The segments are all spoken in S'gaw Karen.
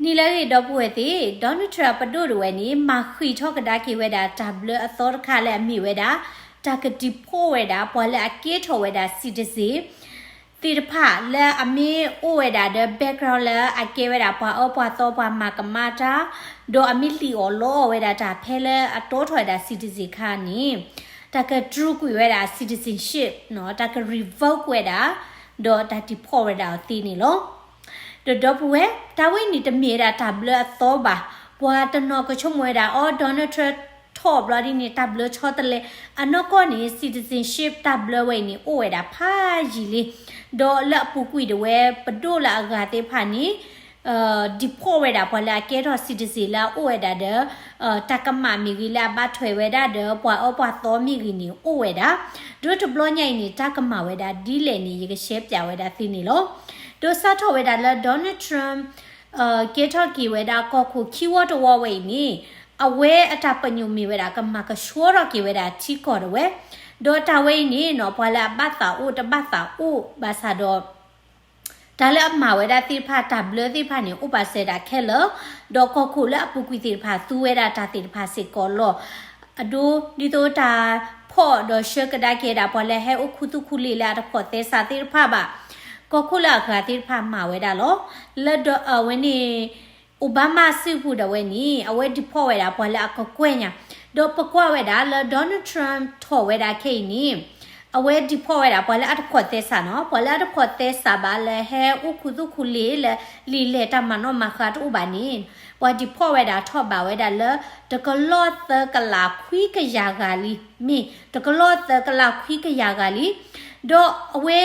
နံၤလၢအဂ့ၤ ဒီပုၢ်ဝဲၢ်သ့ၣ်, Donald Trump အပဒိၣ်တဝဲန့ၣ် မၤဃံးထီၣ်ကဒါက့ၤဝဲဒၣ်တၢ်ဘျၢအသီတခါလၢအမ့ၢ်ဝဲဒၣ် တၢ်က deport ဝဲဒၣ် ပှၤလၢအကဲထီၣ်ဝဲဒၣ် citizen သ့ၣ်တဖၣ်လၢအမ့ၢ်အိၣ်ဝဲဒၣ်ဒီး background လၢအကဲဝဲဒၣ်ပှၤအၢပှၤသီ ပှၤမၤကမၣ်တၢ်, ဒီးအမ့ၢ်လံၣ်အီၣ်လီအီၣ်ဝဲဒၣ်တၢ်ဖဲလၢအတီထီၣ်ဝဲဒၣ် citizen ခါန့ၣ် တၢ်ကတြူာ်ကွံာ်ဝဲဒၣ် citizenship နီၤ, တၢ်က revoke ဝဲဒၣ် ဒီးတၢ် deport ဝဲဒၣ်အီၤသ့န့ၣ်လီၤ. ဒီးဒီပုၢ်ဝဲၢ်, တၢ်ဝဲအံၤန့ၣ် တမ့ၢ်ဝဲဒၣ်တၢ်ဘျၢအသီဘၣ်. ပှၤတနီၤကဆိကမိၣ်ဝဲဒၣ် အီ Donald Trump ထီၣ်ဘျီဒ်န့ၣ် တၢ်ဘျၢဆီတလဲ, အနီၢ်ကီၢ်န့ၣ် citizenship တၢ်ဘျၢဝဲအံၤန့ၣ် အိၣ်ဝဲဒၣ်ဖးယံာ်လံ. ဒီးလၢအပူၤကွံာ်တဝဲ ပဒိၣ်လၢအဂၤသ့ၣ်တဖၣ်န့ၣ် deport ဝဲဒၣ် ပှၤလၢအကဲထီၣ် citizen လၢအအိၣ်ဝဲဒၣ်ဒီး တၢ်ကမၣ်မ့ၢ်ဂ့ၤ လၢအဘၣ်ထွဲဝဲဒၣ်ဒီး ပှၤအၢပှၤသီမ့ၢ်ဂ့ၤန့ၣ် အိၣ်ဝဲဒၣ်. ဒီးတဘျီညါအံၤန့ၣ် တၢ်ကမၣ်ဝဲဒၣ်ဒ်လဲၣ်န့ၣ် ယကရှဲပၠးဝဲဒၣ်သုန့ၣ်လီၤ. ဒီးစးထီၣ်ဝဲဒၣ်လၢ Donald Trump ကဲထီၣ်က့ၤဝဲဒၣ်ကီၢ်ခိၣ်ခံဝီတဝီဝဲအံၤန့ၣ် အဝဲအတၢ်ပညိၣ်မ့ၢ်ဝဲဒၣ် ကမၤကဆှီထီၣ်က့ၤဝဲဒၣ်ထံကီၢ်တဝဲ, ဒီးတၢ်ဝဲအံၤန့ၣ်နီၤ ပှၤလၢအဘၣ်သးအိၣ်တဘၣ်သးအိၣ်ဘၣ်ဆၣ်ဒီး တၢ်လၢအမၤဝဲဒၣ်သ့ၣ်တဖၣ် တၢ်ဘျၢသ့ၣ်တဖၣ်န့ၣ် အိၣ်ပာ်စၢၤဒၣ်ခဲလၢာ်, ဒီးကီၢ်ခိၣ်လၢအပူၤကွံာ်သ့ၣ်တဖၣ် သူဝဲဒၣ်တၢ်သ့ၣ်တဖၣ်စ့ၢ်ကီးလီၤ. အဒိ ဒ်သိးတၢ်ဖီၣ်ဒီးဆှၢကဒါက့ၤဒၣ် ပှၤလၢအဟဲအိၣ်ခူသူၣ်ခူလ့ၤလၢအတဖိးသဲစးသ့ၣ်တဖၣ်ဘၣ်, ကီၢ်ခိၣ်လၢအဂၤသ့ၣ်တဖၣ်မၤဝဲဒၣ်လီၤ. လၢဒီးအဝဲန့ၣ် Obama စုပူၤဒၣ်ဝဲန့ၣ် အဝဲ deport ဝဲဒၣ် ပှၤလၢအကကွဲၢ်ညါ, ဒီးပကွၢ်ဝဲဒၣ်လၢ Donald Trump ထီၣ်ဝဲဒၣ်ခဲအံၤန့ၣ် အဝဲ deport ဝဲဒၣ် ပှၤလၢအတဖိးသဲစးနီၤ, ပှၤလၢအတဖိးသဲစးဘၣ် လၢဟဲအိၣ်ခူသူၣ်ခူလ့ၤ လၢလံာ်လဲၢ်တၢ်မၤနီၣ်မၤဃါတအိၣ်ဘၣ်န့ၣ် ပှၤ deport ဝဲဒၣ်ထီၣ်ဘးဝဲဒၣ်လၢ တကလီၢ်သၢကလးခွံကယၤဂၤလံ, မ့ၢ်တကလီၢ်သၢကလးခွံကယၤဂၤလံ. ဒီးအဝဲ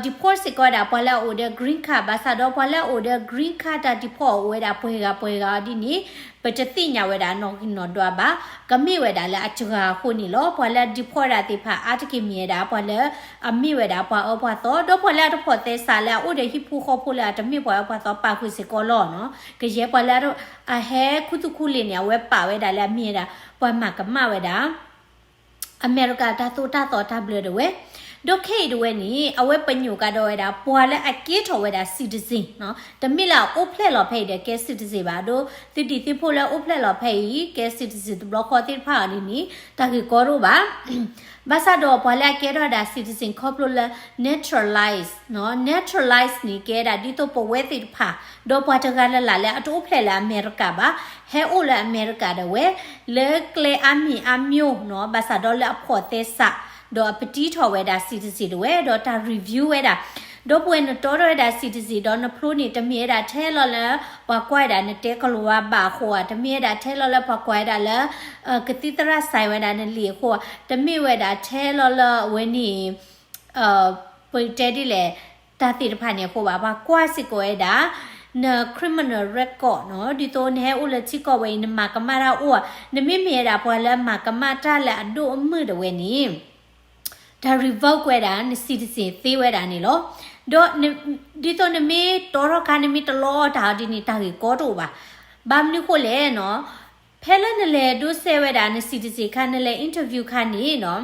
deport စ့ၢ်ကီးဝဲဒၣ် ပှၤလၢအအိၣ်ဒီး green card ဘၣ်ဆၣ်ဒီး ပှၤလၢအအိၣ်ဒီး green card တၢ် deport အိၣ်ဝဲဒၣ်ပှဲၤဂၤပှဲၤဂၤအီၤဒ်န့ၣ် ပတသ့ၣ်ညါဝဲဒၣ်နီၣ်ဂံၢ်နီၣ်ဒွးဘၣ်. ကမ့ၢ်ဝဲဒၣ်လၢအစှၤအဃိန့ၣ်လီၤ. ပှၤလၢအ deport ဝဲဒၣ်သ့ၣ်တဖၣ် အါတက့ၢ်မ့ၢ်ဝဲဒၣ် ပှၤလၢအမ့ၢ်ဝဲဒၣ်ပှၤအၢပှၤသီ, ဒီးပှၤလၢအတဖိးသဲစးလၢအအိၣ်ဒီးဟံၣ်ဖိဃီဖိလၢအတမ့ၢ်ပှၤအၢပှၤသီပာ်ဃုာ်စ့ၢ်ကီးလီၤနီၤ. ကယဲၢ်ပှၤလၢအဟဲခူသူၣ်ခူလ့ၤန့ၣ် အဝဲပာ်ဝဲဒၣ်လၢအမ့ၢ်ဝဲဒၣ် ပှၤမၤကမၣ်ဝဲဒၣ် အမဲရကၤတၢ်သိၣ်တၢ်သီတၢ်ဘျၢတဝဲ, ဒီးခဲအံၤတဝဲန့ၣ် အဝဲပညိၣ်ကဒီးဝဲဒၣ် ပှၤလၢအကဲထီၣ်ဝဲဒၣ် citizen နီၤ, တမ့ၢ်လၢအအိၣ်ဖျဲၣ်လီၤဖဲအံၤဒီးကဲ citizen ဘၣ်, ဒီးသုဒံၣ်သုဖိလၢအိၣ်ဖျဲၣ်လီၤဖဲအံၤ ကဲ citizen တဘျီဃီသ့ၣ်တဖၣ်အီၤဒ်န့ၣ် တၢ်ဂ့ၢ်ကီတအိၣ်ဘၣ်. ဘၣ်ဆၣ်ဒီးပှၤလၢအကဲထီၣ်ဝဲဒၣ် citizen ခီဖျိလၢ naturalize နီၤ, naturalize န့ၣ် ကဲဒၣ်ဒ်သိးပဝဲသ့ၣ်တဖၣ် ဒီးပှၤတဂၤလၢ်လၢ်လၢအတအိၣ်ဖျဲၣ်လၢအမဲရကၤဘၣ်, ဟဲအိၣ်လၢအမဲရကၤဒၣ်ဝဲ လၢကျဲအါမံၤအါမျိၤနီၤ, ဘၣ်ဆၣ်ဒီးလၢအဖိးသဲစး ဒီးအပတံထီၣ်ဝဲဒၣ် citizen တဝဲ ဒီးတၢ် review ဝဲဒၣ်, ဒီပုၢ်ဝဲၢ်နတီထီၣ်ဝဲဒၣ် citizen ဒီးနဖျိန့ၣ် တမ့ၢ်ဝဲဒၣ်ထဲလီၤလၢ ပှၤကွၢ်ဝဲဒၣ်နတဲကလံးဝါဘၣ်အဃိဧါ, တမ့ၢ်ဝဲဒၣ်ထဲလီၤလၢပှၤကွၢ်ဝဲဒၣ်လၢ ကသံၣ်သရၣ် sign ဝဲဒၣ်နလံာ်အဃိဧါ, တမ့ၢ်ဝဲဒၣ်ထဲလီၤလၢအဝဲန့ၣ် ပတဲဒ်လဲၣ် တၢ်သ့ၣ်တဖၣ်န့ၣ်အဃိဘၣ်, ပှၤကွၢ်စ့ၢ်ကီးဝဲဒၣ် န criminal record နီၤ, ဒ်သိးနဟဲအိၣ်လၢထံကီၢ်ဝဲအံၤ နမၤကမၣ်တၢ်အိၣ်ဧါ, နမ့မ့ၢ်ဝဲဒၣ်ပှၤလၢမၤကမၣ်တၢ်လၢအဒိၣ်အမုၢ်ဒၣ်ဝဲန့ၣ် တၢ် revoke ဝဲဒၣ် န citizen သ့ဝဲဒၣ်န့ၣ်လီၤ. ဒီး ဒ်သိးနမ့ၢ်တီထီၣ်ခါ နမ့ၢ်တလီအီၣ်တၢ်အီၤဒ်န့ၣ် တၢ်ဂ့ၢ်ကီတအိၣ်ဘၣ်. ဘၣ်မနုၤဃိလဲၣ်နီၤ, ဖဲလၢနလဲၤဒိးစဲးဝဲဒၣ်န citizen ခါ နလဲၤ interview ခါန့ၣ်နီၤ,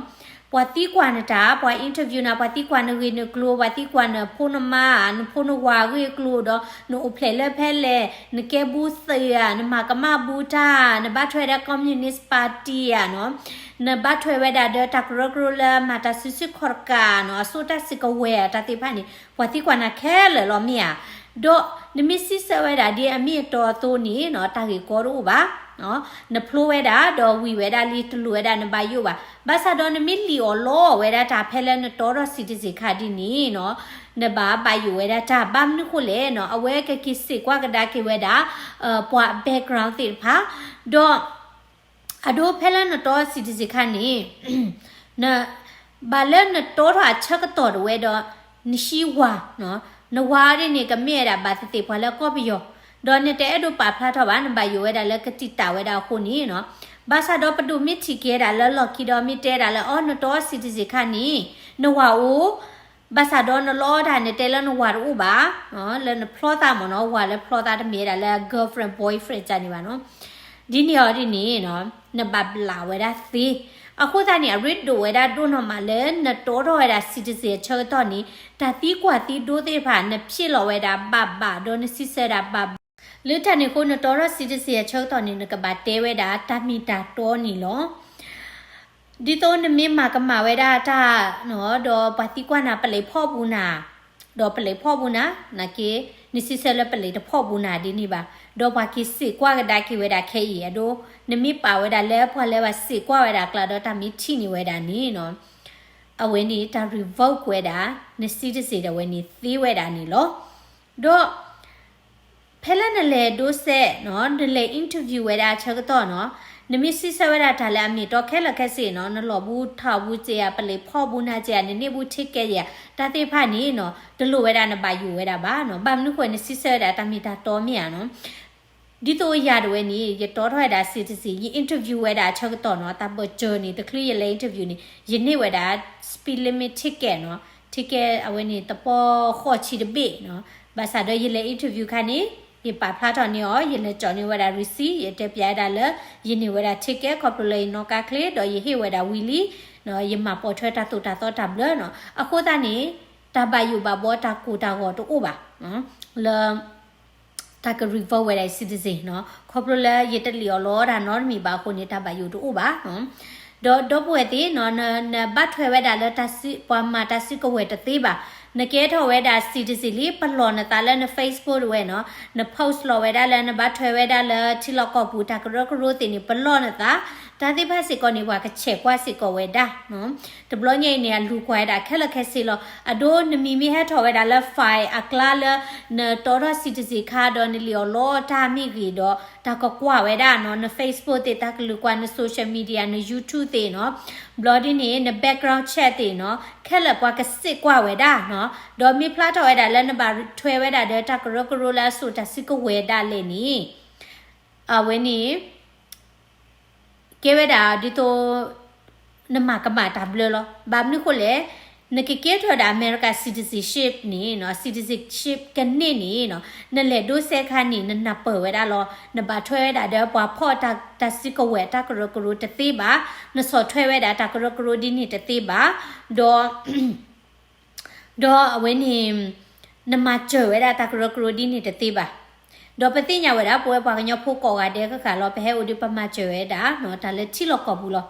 ပှၤသံကွၢ်နတၢ်, ပှၤ interview နၤ, ပှၤသံကွၢ်နဂ့ၢ်နကျိၤ, ပှၤသံကွၢ်နဖိနမါ, နဖိနဝၤအဂ့ၢ်အကျိၤဒီး နအိၣ်ဖျဲၣ်လၢဖဲလဲၣ်, နကဲဘူးသ့ဧါ, နမၤကမၣ်ဘူးတၢ်, နဘၣ်ထွဲဒီး Communist Party ဧါနီၤ, နဘၣ်ထွဲဝဲဒၣ်ဒီးတၢ်ကရၢကရိလၢမၤတၢ်စုဆူၣ်ခီၣ်တကးနီၤ, အစိတၢ်စုကဝဲၤဧါ, တၢ်သ့ၣ်တဖၣ်န့ၣ် ပှၤသံကွၢ်နၤခဲလၢာ်လီၤမ့ၢ်ဧါ. ဒီးနမ့ၢ်စံးဆၢဝဲဒၣ်ဒ်အမ့ၢ်အတီအသိးန့ၣ်နီၤ, တၢ်ဂ့ၢ်ကီတအိၣ်ဘၣ်. နဖျိဝဲဒၣ် ဒီးဝံၤဝဲဒၣ်လံ တလိၣ်ဝဲဒၣ်နဘၣ်ယိၣ်ဘၣ်. ဘၣ်ဆၣ်ဒီးနမ့ၢ်လံၣ်အီၣ်လီအီၣ်ဝဲဒၣ်တၢ်ဖဲလၢနတီထီၣ် citizen ခါဒ်န့ၣ်နီၤ, နဘၣ်ဘၣ်ယိၣ်ဝဲဒၣ်တၢ်, ဘၣ်မနုၤဃိလဲၣ်နီၤ, အဝဲကက့ၤစံးကွၢ်ကဒါက့ၤဝဲဒၣ် ပှၤ background သ့ၣ်တဖၣ်, ဒီး အဒိဖဲလၢနတီ citizen ခါန့ၣ် ဘၣ်လၢနတီထီၣ်အဆၢကတီၢ်တဝဲဒီး နဟံးဝၤ, နဝၤအီၤဒ်န့ၣ် ကမ့ၢ်ဝဲဒၣ်ဘၣ်သ့ၣ်သ့ၣ်ပှၤလၢကီၢ်ပယီၤ, ဒီးနတအဲၣ်ဒိးပာ်ဖျါထီၣ်ဘၣ်, နဘၣ်ယိၣ်ဝဲဒၣ်လၢကတံာ်တာ်ဝဲဒၣ်အဃိန့ၣ်နီၤ. ဘၣ်ဆၣ်ဒီးပဒိၣ်မ့ၢ်ထံၣ်က့ၤဝဲဒၣ်လၢလီၢ်ခံဒီးမ့ၢ်တဲဒၣ်လၢ အီ နတီ citizen ခါန့ၣ် နဝၤအိၣ် ဘၣ်ဆၣ်ဒီးနလီအီၣ်တၢ် နတဲလၢနဝၤတအိၣ်ဘၣ်, လၢနဖျီသးမ့ၢ်နီၤ, ဝၤလၢဖျီသးတမ့ၢ်ဝဲဒၣ်လၢ girlfriend boyfriend ကန့ၣ်ဘၣ်နီၤ. ဒ်န့ၣ်အီၤဒ်န့ၣ်နီၤ, နဘၣ်ဘျးဝဲဒၣ်သ့. အဃိသတးန့ၣ် အရ့ဒိၣ်ဝဲဒၣ်ဒိၣ်နီၢ်မးလၢနတီထီၣ်ဝဲဒၣ် citizen အဆၢကတီၢ်န့ၣ် တၢ်သံကွၢ်သံဒိသ့ၣ်တဖၣ် နဖျ့လီၤဝဲဒၣ်ဘၣ်ဘၣ် ဒီးနစံးဆၢဒၣ်ဘၣ်ဘၣ် လၢတၢ်န့ၣ်အဃိ နတီထီၣ် citizen အဆၢကတီၢ်န့ၣ် နကဘၣ်တဲဝဲဒၣ်တၢ်မ့ၢ်တၢ်တီန့ၣ်လီၤ. ဒ်သိးနမ့ၢ်မၤကမၣ်ဝဲဒၣ်တၢ်နီၤ ဒီးပှၤသံကွၢ်နၤ ပလံးဖီၣ်ဘူးနၤ, ဒီးပလံးဖီၣ်ဘူးနၤ နာ်က့ နစံးဆၢလၢပလံးတဖီၣ်ဘူးနၤဒ်န့ၣ်ဘၣ်, ဒီးပှၤက့ၤစံးကွၢ်ကဒါက့ၤဝဲဒၣ်ခဲအံၤ အဒိ နမ့ၢ်ပာ်ဝဲဒၣ်လၢပှၤလၢဘၣ်စံးကွၢ်ဝဲဒၣ်ကျါဒီးတၢ်မ့ၢ်ထံၣ်န့ၢ်ဝဲဒၣ်န့ၣ်နီၤ အဝဲန့ၣ် တၢ် revoke ဝဲဒၣ် န citizen ဒၣ်ဝဲန့ၣ်သ့ဝဲဒၣ်န့ၣ်လီၤ. ဒီး ဖဲလၢနလဲၤဒိစဲးနီၤ နလဲၤ interview ဝဲဒၣ်အဆၢကတီၢ်နီၤ နမ့ၢ်စံးဆၢဝဲဒၣ်တၢ်လၢအမ့ၢ်အတီခဲလၢာ်ခဲဆ့နီၤ နလီၤဘူးထီၣ်ဘူးစ့ဧါ ပလံးဖီၣ်ဘူးနၤစ့ဧါ နန့ၢ်ဘူး ticket ဧါ တၢ်သ့ၣ်တဖၣ်န့ၣ်နီၤ တလိၣ်ဝဲဒၣ်နဘၣ်ယိၣ်ဝဲဒၣ်ဘၣ်နီၤ ဘၣ်မနုၤဃိ နစံးဆၢဝဲဒၣ်တၢ်မ့ၢ်တၢ်တီမ့ၢ်ဧါနီၤ ဒ်သိးယၤဒၣ်ဝဲန့ၣ် ယတီထီၣ်ဝဲဒၣ် citizen ယ interview ဝဲဒၣ်အဆၢကတီၢ်နီၤ တၢ်ဘၢၣ်စၢၤန့ၣ် တချုးယလဲၤ interview န့ၣ် ယန့ၢ်ဝဲဒၣ် speed limit ticket နီၤ ticket အဝဲန့ၣ် တပီၢ်ဃိးဆံတဘ့ၣ်နီၤ ဘၣ်ဆၣ်ဒီးယလဲၤ interview ခါန့ၣ် ယပာ်ဖျါထီၣ်န့ၢ်အီၤ ယလဲၤကၠီၣ်န့ၢ်ဝဲဒၣ် receipt ယတဲပၠးဝဲဒၣ်လၢ ယန့ၢ်ဝဲဒၣ် ticket ခီဖျိလၢယနီၣ်ကါချ့ ဒီးယဟ့ၣ်ဝဲဒၣ်ဝံၤလံ ယမၤပိာ်ထွဲတၢ်သိၣ်တၢ်သီတၢ်ဘျၢနီၤ အဃိသတးန့ၣ် တၢ်ဘၣ်ယိၣ်ဘၣ်ဘီတၢ်ကိၢ်တၢ်ဂီၤတအိၣ်ဘၣ် လၢ တၢ်က revoke ဝဲဒၣ် citizen နီၤ ခီဖျိလၢယတလံၣ်အီၤလီတၢ်နီတမံၤဘၣ်အဃိန့ၣ် တၢ်ဘၣ်ယိၣ်တအိၣ်ဘၣ် ဒီးဒီပုၢ်ဝဲၢ်သ့ၣ်နီၤ န နဘၣ်ထွဲဝဲဒၣ်လၢတၢ်စု ပှၤမၤတၢ်စုကဝဲၤတသ့ဘၣ် နကဲထီၣ်ဝဲဒၣ် citizen လံ ပလီၢ်နသးလၢန Facebook ဒၣ်ဝဲနီၤ န post လီၤဝဲဒၣ်လၢနဘၣ်ထွဲဝဲဒၣ်လၢထံလီၢ်ကီၢ်ပူၤ တၢ်ကရၢကရိသ့ၣ်န့ၣ် ပလီၢ်နသး တၢ်သ့ၣ်တဖၣ်စ့ၢ်ကီးန့ၣ် ပှၤကဆဲးကွၢ်စ့ၢ်ကီးဝဲဒၣ် တဘျီညါအံၤန့ၣ် အလူၤကွၢ်ဝဲဒၣ်ခဲလၢာ်ခဲဆ့လီၤ. အဒိ နမံၤမ့ၢ်ဟဲထီၣ်ဝဲဒၣ်လၢ file အကျါလၢ နတီထီၣ် citizen ခါဒီးနလံၣ်အီၤလီတၢ်မ့ၢ်ဂ့ၤဒီး တၢ်ကကွၢ်ဝဲဒၣ်နီၤ န Facebook သ့ၣ် တၢ်ကလုာ်ကွၢ် န social media န YouTube သ့ၣ်နီၤ ဘျီဒ်န့ၣ် န background check သ့ၣ်နီၤ ခဲလၢာ်ပှၤကစံးကွၢ်ဝဲဒၣ်နီၤ ဒီးမ့ၢ်ဖျါထီၣ်ဝဲဒၣ်လၢနဘၣ်ထွဲဝဲဒၣ်ဒီး တၢ်ကရၢကရိလၢအစိာ်တၢ်စုကဝဲၤဒၣ်လဲာ်န့ၣ် အဝဲန့ၣ် ကဲဝဲဒၣ်ဒ်သိး နမၤကမၣ်တၢ်ဘျၢလီၤ. ဘၣ်မနုၤဃိလဲၣ်, နကကဲထီၣ်ဝဲဒၣ် America citizenship န့ၣ်နီၤ, citizenship ကန့ၢ်န့ၣ်နီၤ, နလဲၤဒိစဲခါန့ၣ် နနၢ်ပၢၢ်ဝဲဒၣ်လီၤ. နဘၣ်ထွဲဝဲဒၣ်ဒီးပှၤဖီၣ်တၢ် တၢ်စုကဝဲၤတၢ်ကရၢကရိတသ့ဘၣ်, နဆီၣ်ထွဲဝဲဒၣ်တၢ်ကရၢကရိဒ်န့ၣ်တသ့ဘၣ်, ဒီး ဒီးအဝဲန့ၣ် နမၤစၢၤဝဲဒၣ်တၢ်ကရၢကရိဒ်န့ၣ်တသ့ဘၣ်. ဒီးပသ့ၣ်ညါဝဲဒၣ် ပဝဲပှၤကညီဖိကိးဂၤဒဲးဃၣ်ဃၣ်လီၤ, ပဟဲအိၣ်ဒီးပမၤစၢၤဝဲဒၣ်နီၤ တၢ်လၢထံလီၢ်ကီၢ်ပူၤလီၤ.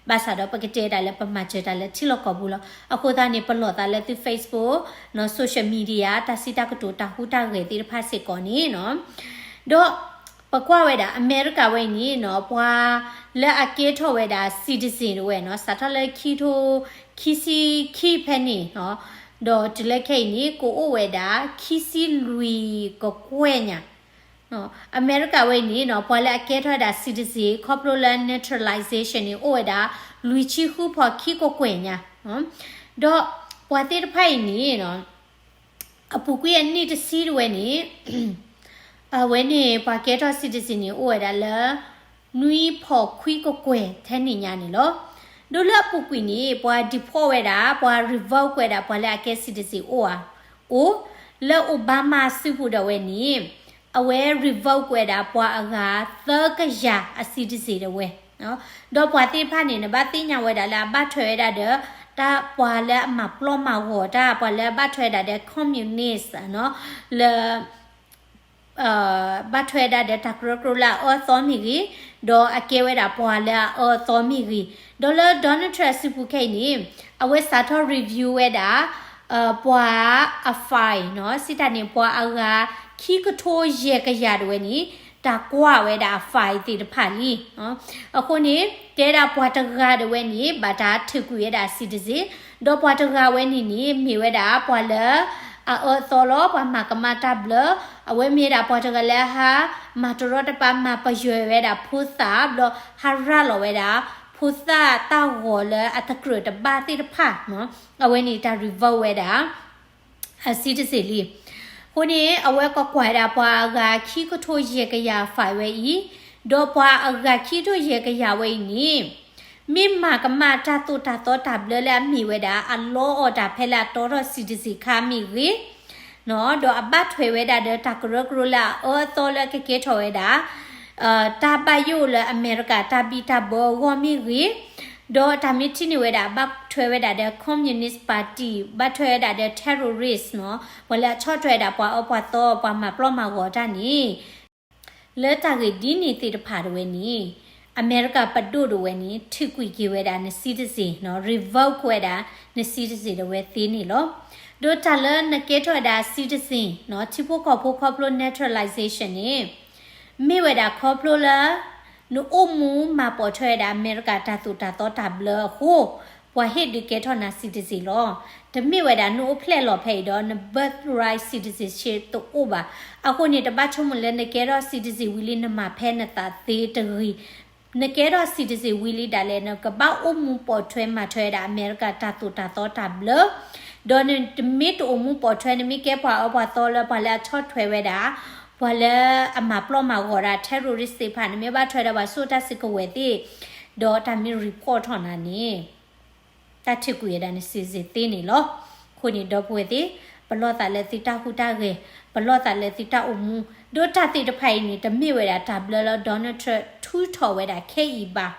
ဘၣ်ဆၣ်ဒီးပကတဲဒၣ်လၢပမၤစၢၤတၢ်လၢထံလီၢ်ကီၢ်ပူၤလီၤ. အဃိသတးန့ၣ် ပလီၢ်သးလၢသု Facebook နီၤ, social media တၢ်စံးတၢ်ကတိၤတၢ်ဟူးတၢ်ဂဲၤသ့ၣ်တဖၣ်စ့ၢ်ကီးန့ၣ်နီၤ. ဒီးပကွၢ်ဝဲဒၣ် အမဲရကၤဝဲအံၤန့ၣ်နီၤ, ပှၤလၢအကဲထီၣ်ဝဲဒၣ် citizen တဝဲနီၤ, စးထီၣ်လၢခံထိ ခံဆံခံဖဲန့ၣ်နီၤ, ဒီးတုၤလၢခဲအံၤန့ၣ် ကအိၣ်ဝဲဒၣ် ခံဆံလွံၢ်ကကွဲၢ်ညါ. အမဲရကၤဝဲအံၤန့ၣ်နီၤ, ပှၤလၢအကဲထီၣ်ဝဲဒၣ် citizen ခီဖျိလၢ naturalization န့ၣ် အိၣ်ဝဲဒၣ် လွံၢ်ဆံဃုဖီခံကကွဲၢ်ညါ. ဒီးပှၤသ့ၣ်တဖၣ်အံၤန့ၣ်နီၤ အပူၤကွံာ်အနံၣ်တဆံတဝဲန့ၣ် အဝဲန့ၣ် ပှၤကဲထီၣ် citizen န့ၣ် အိၣ်ဝဲဒၣ်လၢ နွံဖီခွံကကွဲၢ်ထဲန့ၣ်ညါန့ၣ်လီၤ. ဒီးလၢအပူၤကွံာ်န့ၣ် ပှၤ deport ဝဲဒၣ်, ပှၤ revoke ဝဲဒၣ် ပှၤလၢအကဲ citizen အိၣ်ဧါ, အိၣ်, လၢ Obama စုပူၤဒၣ်ဝဲန့ၣ် အဝဲ revoke ဝဲဒၣ် ပှၤအဂၤသၢကယၤအ citizen ဒၣ်ဝဲ ဒီးပှၤသ့ၣ်တဖၣ်န့ၣ် နဘၣ်သ့ၣ်ညါဝဲဒၣ်လၢအဘၣ်ထွဲဝဲဒၣ်ဒီး တၢ်ပှၤလၢအမၤပျီမၤဂီၤတၢ်, ပှၤလၢအဘၣ်ထွဲဒၣ်ဒီး communist နီၤ, လၢ ဘၣ်ထွဲဒၣ်ဒီးတၢ်ကရၢကရိလၢအအၢအသီမ့ၢ်ဂ့ၤ, ဒီးအကဲဝဲဒၣ်ပှၤလၢအအၢအသီမ့ၢ်ဂ့ၤ, ဒီးလၢ Donald Trump စုပူၤခဲအံၤန့ၣ် အဝဲစးထီၣ် review ဝဲဒၣ် ပှၤအ file နီၤ, စံးတၢ်န့ၣ် ပှၤအဂၤခံကထိယဲၢ်ကယၤဒၣ်ဝဲန့ၣ် တၢ်ကွၢ်ဝဲဒၣ်အ file သ့ၣ်တဖၣ်လံ. အဃိန့ၣ် တဲဒၣ်ပှၤတဂၤဒၣ်ဝဲန့ၣ် ဘၣ်တၢ်ထုးကွံာ်ဝဲဒၣ် citizen, ဒီးပှၤတဂၤဝဲန့ၣ်န့ၣ် မ့ၢ်ဝဲဒၣ်ပှၤလၢအအၢအသီလီၤ, ပှၤမၤကမၣ်တၢ်ဘျၢ, အဝဲမ့ၢ်ဒၣ်ပှၤတဂၤလၢဟးမၤတရီတပါ မၤပယွဲဝဲဒၣ်ဖိသၣ်, ဘျီဟးရၤလီၤဝဲဒၣ် ဖိသၣ်တၢ်ဂီၤလၢအတကြၢးတဘၣ်သ့ၣ်တဖၣ်, အဝဲန့ၣ်တၢ် revoke ဝဲဒၣ် အ citizen လံ. အဃိန့ၣ် အဝဲကကွၢ်ဝဲဒၣ်ပှၤအဂၤခံကထိယဲၢ်ကယၤ file ဝဲအံၤ, ဒီးပှၤအဂၤခံကထိယဲၢ်ကယၤဝဲအံၤန့ၣ် မ့ၢ်မၤကမၣ်တၢ်သိၣ်တၢ်သီတၢ်ဘျၢလၢအမ့ၢ်ဝဲဒၣ် အလီအီၣ်တၢ်ဖဲလၢအတီထီၣ် citizen ခါမ့ၢ်ဂ့ၤ, ဒီးအဘၣ်ထွဲဝဲဒၣ်ဒီးတၢ်ကရၢကရိလၢအအၢအသီလၢကကဲထီၣ်ဝဲဒၣ် တၢ်ဘၣ်ယိၣ်လၢအမဲရကၤတၢ်ဘံၣ်တၢ်ဘၢအဂီၢ်မ့ၢ်ဂ့ၤ, ဒီးတၢ်မ့ၢ်ထံၣ်န့ၢ်ဝဲဒၣ် ဘၣ်ထွဲဝဲဒၣ်ဒီး communist party, ဘၣ်ထွဲဝဲဒၣ်ဒီး terrorist နီၤ, ပှၤလၢအဆီၣ်ထွဲဝဲဒၣ်ပှၤအၢပှၤသီ ပှၤမၤပျီမၤဂီၤတၢ်န့ၣ် လၢတၢ်ဂ့ၢ်ဒ်န့ၣ်သ့ၣ်တဖၣ်တဝဲန့ၣ် အမဲရကၤပဒိၣ်တဝဲန့ၣ် ထုးကွံာ်က့ၤဝဲဒၣ်န citizen နီၤ, revoke ဝဲဒၣ်န citizen တဝဲသ့န့ၣ်လီၤ. ဒီးတၢ်လၢနကဲထီၣ်ဝဲဒၣ် citizen နီၤ, ထံဖိကီၢ်ဖိခီဖျိ naturalization န့ၣ် မ့ၢ်ဝဲဒၣ်ခီဖျိလၢ နအိၣ်မူမၤပိာ်ထွဲဝဲဒၣ်အမဲရကၤတၢ်သိၣ်တၢ်သီတၢ်ဘျၢအဃိ ပှၤဟ့ၣ်ဒုးကဲထီၣ်နၤ citizen လီၤ. တမ့ၢ်ဝဲဒၣ်နအိၣ်ဖျဲၣ်လီၤဖဲအံၤဒီး န birthright citizenship တအိၣ်ဘၣ်. အဃိန့ၣ် တဘၣ်ဆိကမိၣ်လၢနကဲထီၣ် citizen ဝံၤလံ နမၤဖဲနသးသ့တဂ့ၤ. နကဲထီၣ် citizen ဝံၤလံဒၣ်လဲာ် နကဘၣ်အိၣ်မူပိာ်ထွဲမၤထွဲဝဲဒၣ်အမဲရကၤတၢ်သိၣ်တၢ်သီတၢ်ဘျၢ, ဒီးနတမ့ၢ်တအိၣ်မူပိာ်ထွဲ နမ့ၢ်ကဲပှၤအၢပှၤသီလၢပှၤလၢအဆီၣ်ထွဲဝဲဒၣ် ပှၤလၢအမၤပျီမၤဂီၤတၢ် terrorist သ့ၣ်တဖၣ် နမ့ၢ်ဘၣ်ထွဲဒီးပှၤစိာ်တၢ်စုကဝဲၤသ့ၣ်, ဒီးတၢ်မ့ၢ် report ထီၣ်နၤန့ၣ် တၢ်ထုးကွံာ်ဝဲဒၣ်န citizen သ့န့ၣ်လီၤ. အဃိန့ၣ် ဒီပုၢ်ဝဲၢ်သ့ၣ်, ပလီၢ်သးလၢသုတၢ်ဟူးတၢ်ဂဲၤ, ပလီၢ်သးလၢသုတၢ်အိၣ်မူ, ဒီးတၢ်သ့ၣ်တဖၣ်အံၤန့ၣ် တမ့ၢ်ဝဲဒၣ်တၢ်ဘျၢလၢ Donald Trump ထုးထီၣ်ဝဲဒၣ်ခဲအံၤဘၣ်.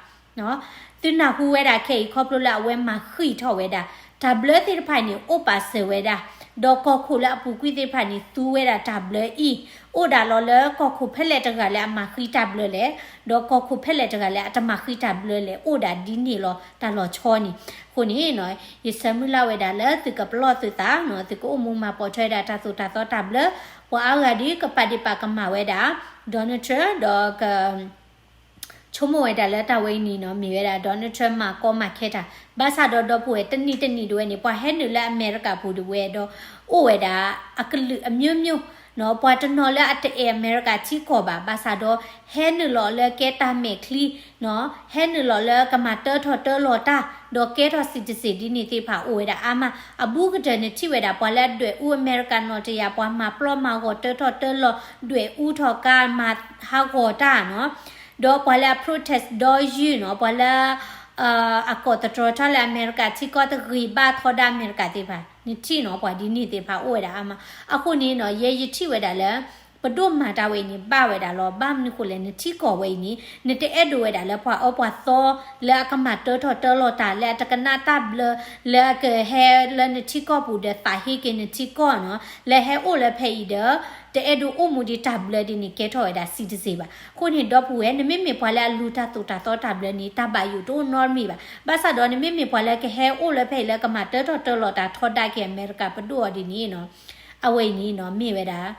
သုနၢ်ဟူဝဲဒၣ်ခဲအံၤ ခီဖျိလၢအဝဲမၤဃံးထီၣ်ဝဲဒၣ် တၢ်ဘျၢသ့ၣ်တဖၣ်အံၤန့ၣ် အိၣ်ပာ်စၢၤဝဲဒၣ်, ဒီးကီၢ်ခိၣ်လၢအပူၤကွံာ်သ့ၣ်တဖၣ်န့ၣ် သူဝဲဒၣ်တၢ်ဘျၢအံၤ, အိၣ်ဒၣ်လီၤလၢကီၢ်ခိၣ်ဖဲလဲၣ်တဂၤလၢအမၤဃံးတၢ်ဘျၢလဲၣ်, ဒီးကီၢ်ခိၣ်ဖဲလဲၣ်တဂၤလၢအတမၤဃံးတၢ်ဘျၢလဲၣ် အိၣ်ဒၣ်ဒ်န့ၣ်လီၤ တၢ်လီၤဆီန့ၣ်. အဃိန့ၣ် ယဆၢမုၢ်လၢ်ဝဲဒၣ်လၢသုကပလီၢ်သုသးနီၤ, သုကအိၣ်မူမၤပိာ်ထွဲဒၣ်တၢ်သိၣ်တၢ်သီတၢ်ဘျၢ, ပှၤအါဂၤဒ်ကပာ်ဒ့ၣ်ပာ်ကမၣ်ဝဲဒၣ် Donald Trump ဒီးက ဆိကမိၣ်ဝဲဒၣ်လၢတၢ်ဝဲအံၤန့ၣ်နီၤ မ့ၢ်ဝဲဒၣ် Donald Trump မၤကီမၤခဲတၢ်, ဘၣ်ဆၣ်ဒီးဒီပုၢ်ဝဲၢ် တနံၤတနံၤတဝဲန့ၣ် ပှၤဟဲနုာ်လၢအမဲရကၤပူၤတဝဲဒီး အိၣ်ဝဲဒၣ်အကလုာ်အမျိုးမျိုးနီၤ, ပှၤတနီၤလၢအတအဲၣ်အမဲရကၤထံကီၢ်ဘၣ်, ဘၣ်ဆၣ်ဒီး ဟဲနုာ်လီၤလၢကဲတၢ်မဲာ်ချံနီၤ, ဟဲနုာ်လီၤလၢကမၤတၢထီၣ်တၢလီၤတၢ်, ဒီးကဲထီၣ် citizen ဒ်န့ၣ်သ့ၣ်တဖၣ်အိၣ်ဝဲဒၣ်အါမး, အဘူးကတၢၢ်နထံၣ်ဝဲဒၣ် ပှၤလၢအဒွဲၣ်အူအမဲရကၤနီၢ်တယၢ်, ပှၤမၤပျီမၤဂီၤတၢထီၣ်တၢလီၤ, ဒွဲၣ်အူထီၣ်ကါမၤဟးဂီၤတၢ်နီၤ, ဒီးပှၤလၢအ protest ဒီးယုၢ်နီၤ, ပှၤလၢ အကိးသတြီထီၣ်လၢအမဲရကၤထံကီၢ်တဂ့ၤဘၣ်ထီဒါအမဲရကၤသ့ၣ်တဖၣ်, နထံၣ်နီၤ ပှၤဒ်န့ၣ်သ့ၣ်တဖၣ်အိၣ်ဝဲဒၣ်အါမး. အဃိန့ၣ်နီၤ ယဲယထံၣ်ဝဲဒၣ်လၢ ပဒိၣ်မၤတၢ်ဝဲအံၤန့ၣ် ဘၣ်ဝဲဒၣ်လီၤ. ဘၣ်မနုၤဃိလဲၣ် နထံကီၢ်ဝဲအံၤန့ၣ် နတအဲၣ်ဒိးဝဲဒၣ်လၢပှၤအၢပှၤသီလၢအကမၤတၢထီၣ်တၢလီၤတၢ် လၢအတကနၣ်တၢ်ဘျၢ လၢအကဟဲလၢနထံကီၢ်ပူၤဒီးသးဟ့က့ၤနထံကီၢ်နီၤ, လၢဟဲအိၣ်လၢဖဲအံၤဒီး တအဲၣ်ဒိးအိၣ်မူဒံးတၢ်ဘျၢဒ်န့ၣ် ကဲထီၣ်ဝဲဒၣ် citizen ဘၣ်. အဃိန့ၣ် ဒီပုၢ်ဝဲၢ် နမ့မ့ၢ်ပှၤလၢအလူၤတၢ်သိၣ်တၢ်သီတၢ်ဘျၢန့ၣ် တၢ်ဘၣ်ယိၣ်တအိၣ်နီတမံၤဘၣ်. ဘၣ်ဆၣ်ဒီး နမ့မ့ၢ်ပှၤလၢကဟဲအိၣ်လၢဖဲအံၤလၢကမၤတၢထီၣ်တၢလီၤတၢ်ထီဒါက့ၤအမဲရကၤပဒိၣ်အီၤဒ်န့ၣ်နီၤ, အဝဲအံၤန့ၣ်နီၤ မ့ၢ်ဝဲဒၣ်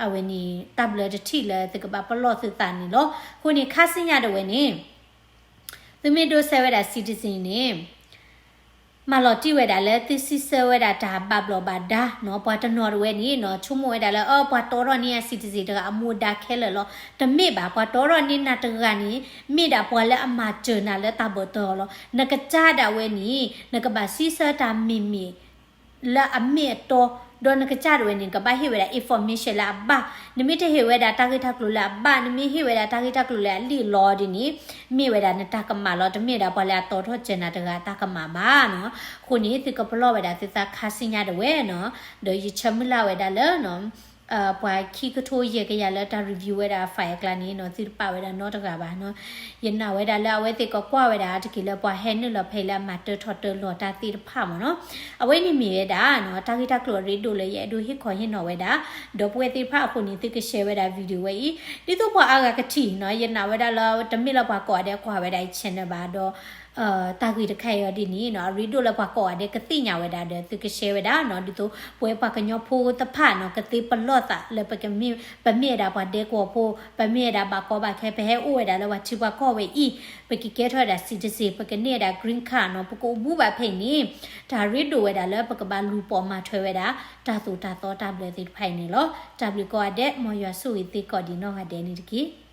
အဝဲန့ၣ် တၢ်ဘျၢတထံၣ်လၢသုကဘၣ်ပလီၢ်သုသးန့ၣ်လီၤ. အဃိန့ၣ် ခါဆူညါတဝဲန့ၣ် သုမ့ၢ်ဒိးစဲဝဲဒၣ် citizen န့ၣ် မၤလီၤတံၢ်ဝဲဒၣ်လၢသုစံးဆၢဝဲဒၣ်တၢ်ဘၣ်ဘျီးဘၣ်ဒါနီၤ. ပှၤတနီၤတဝဲန့ၣ်နီၤ ဆိကမိၣ်ဝဲဒၣ်လၢ အၢ ပှၤတီထီၣ်န့ၢ်ယၤ citizen တဂၤအမူဒါခဲလၢာ်လီၤ. တမ့ၢ်ဘၣ်, ပှၤတီထီၣ်န့ၢ်နၤတဂၤန့ၣ် မ့ၢ်ဒၣ်ပှၤလၢအမၤစၢၤနၤလၢတၢ်ဘၢၣ်တီလီၤ. နကစၢ်ဒၣ်ဝဲန့ၣ် နကဘၣ်စံးဆၢတၢ်မ့မ့ၢ် လၢအမ့ၢ်အတီ, ဒီးနကစၢ်ဒၣ်ဝဲန့ၣ် နကဘၣ်ဟ့ၣ်ဝဲဒၣ် information လၢအဘၣ်. နမ့ၢ်တဟ့ၣ်ဝဲဒၣ်တၢ်ဂ့ၢ်တၢ်ကျိၤလၢအဘၣ်, နမ့ၢ်ဟ့ၣ်ဝဲဒၣ်တၢ်ဂ့ၢ်တၢ်ကျိၤလၢအလံၣ်အလီဒ်န့ၣ် မ့ၢ်ဝဲဒၣ်နတၢ်ကမၣ်လီၤ. တမ့ၢ်ဒၣ်ပှၤလၢအတီထီၣ်စၢၤနၤတဂၤတၢ်ကမၣ်ဘၣ်နီၤ. အဃိန့ၣ် သုကပလီၢ်ဝဲဒၣ်သုသးခါဆူညါတဝဲနီၤ. ဒီးယဆၢမုၢ်လၢ်ဝဲဒၣ်လၢ ပှၤခံကထိယဲၢ်ကယၤလၢတၢ် review ဝဲဒၣ် file အကျါန့ၣ်နီၤ သုတပာ်ဝဲဒၣ်နီတဂၤဘၣ်နီၤ. ယနာ်ဝဲဒၣ်လၢအဝဲသ့ၣ်ကကွၢ်ဝဲဒၣ်တက့ၢ်လၢပှၤဟဲနုာ်လီၤဖဲအံၤလၢအမၤတၢထီၣ်တၢလီၤတၢ်သ့ၣ်တဖၣ်မ့ၢ်နီၤ. အဝဲန့ၣ်မ့ၢ်ဝဲဒၣ်နီၤ တၢ်ဂ့ၢ်တၢ်ကျိၤအရ့ဒိၣ်လၢယအဲၣ်ဒိးဟ့ၣ်ခီဟ့ၣ်နီၤဝဲဒၣ် ဒီပုၢ်ဝဲၢ်သ့ၣ်တဖၣ်အဃိန့ၣ် သုက share ဝဲဒၣ် video ဝဲအံၤ ဒ်သိးပှၤအါဂၤကထံၣ်နီၤ. ယနာ်ဝဲဒၣ်လၢတမ့ၢ်လၢပှၤကိးဂၤဒဲးကွၢ်ဝဲဒၣ်အံၤ channel ဘၣ်ဒီး တၢ်ဂ့ၢ်တခါအံၤအီၤဒ်န့ၣ်နီၤ အရ့ဒိၣ်လၢပှၤကိးဂၤဒဲးကသ့ၣ်ညါဝဲဒၣ်ဒီး သုက share ဝဲဒၣ်နီၤ. ဒ်သိးပဝဲပှၤကညီဖိတဖၣ်နီၤ ကသ့ပလီၢ်သးလၢပမ့ၢ် ပမ့ၢ်ဝဲဒၣ်ပှၤဒဲကဝီၤဖိ, ပမ့ၢ်ဝဲဒၣ်ဘၣ်ကီဘၣ်ခဲ ပဟဲအိၣ်ဝဲဒၣ်လၢပှၤထံပှၤကီၢ်ဝဲအံၤ, ပကကဲထီၣ်ဝဲဒၣ် citizen, ပကန့ၢ်ဝဲဒၣ် green card နီၤ, ပကအိၣ်မူဘၣ်ဖဲအံၤန့ၣ် တၢ်ရ့ဒိၣ်ဝဲဒၣ်လၢပကဘၣ်လူၤပိာ်မၤထွဲဝဲဒၣ် တၢ်သိၣ်တၢ်သီတၢ်ဘျၢသ့ၣ်တဖၣ်အံၤန့ၣ်လီၤ. တၢ်ဘျုးကိးဂၤဒဲး, မ်ယွၤဆိၣ်ဂ့ၤသုကိးဒံးနီၢ်ဂၤဒဲးန့ၣ်တက့ၢ်.